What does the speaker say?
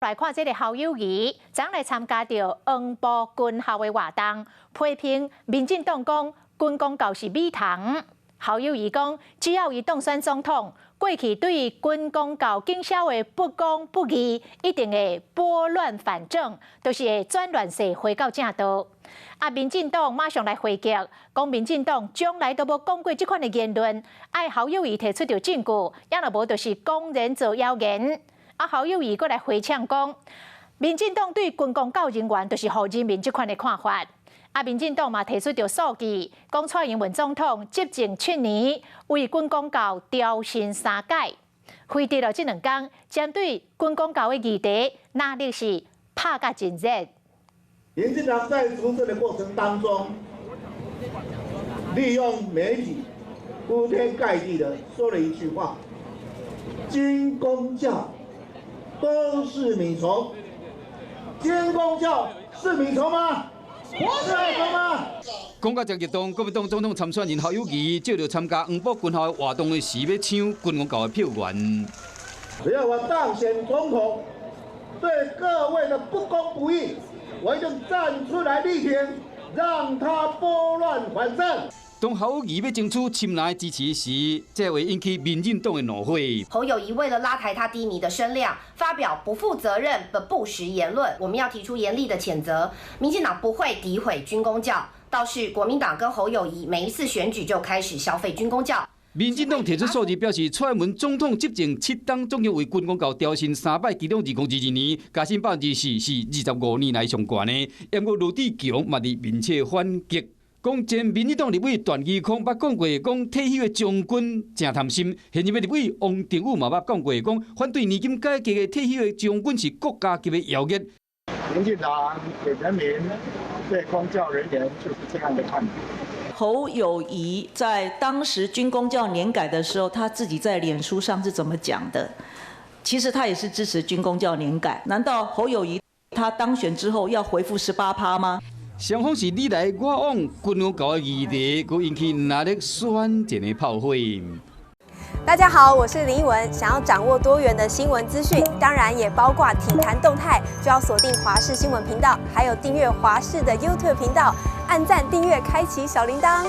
來看這个侯友宜，昨來參加著黃埔軍校的活動，批評民進黨講軍公教是米蟲。侯友宜講，只要伊當選總統，過去對軍公教警消的不公不義，一定會撥亂反正，就是會轉亂世回到正道。啊，民進黨馬上來回擊，講民進黨從來都無講過這款的言論，愛侯友宜提出著證據，抑若無就是公然造謠言。啊，侯友宜閣來回嗆講，民進黨對軍公教人員就是予人民這款的看法。啊，民進黨嘛提出著數據，講蔡英文總統執政7年，為軍公教調薪三擺。輝德囉這兩工針對軍公教的議題，那力是拍甲真熱。民進黨在執政的過程當中，利用媒體鋪天蓋地的說了一句話：軍公教都是米蟲。軍公教是米蟲嗎？是米蟲嗎？講甲真激動，國民黨總統參選人侯友宜借著參加黃埔軍校的活動的時，欲搶軍公教的票源。只要我當選總統，對各位的不公不義，我一定站出來力挺，讓他撥亂反正。當侯友宜欲爭取深藍支持時，這會引起民進黨的怒火。侯友宜為了拉抬他低迷的聲量，發表不負責任的不實言論，我們要提出嚴厲的譴責。民進黨不會詆毀軍公教，倒是國民黨跟侯友宜每一次選舉就開始消費軍公教。民進黨提出數字表示，蔡英文總統執政7冬總共為軍公教調薪三擺，其中2022年加薪4%，是25年來上懸的。不過羅智強嘛佇面冊反擊，講前民進黨立委段宜康捌講過，講退休的將軍誠貪心；現任的立委王定宇嘛捌講過，講反對年金改革的退休的將軍是國家級的妖孽。民進黨給人民對公教人員就是這樣的看法。侯友宜在當時軍公教年改的時候，他自己在臉書上是怎麼講的？其實他也是支持軍公教年改。難道侯友宜他當選之後要恢復18趴嗎？雙方是你來我往，軍公教的議題，閣引起藍綠選戰的炮火。大家好，我是林奕文。想要掌握多元的新聞資訊，當然也包括體壇動態，就要鎖定華視新聞頻道，還有訂閱華視的 YouTube 頻道，按讚、訂閱、開啟小鈴鐺。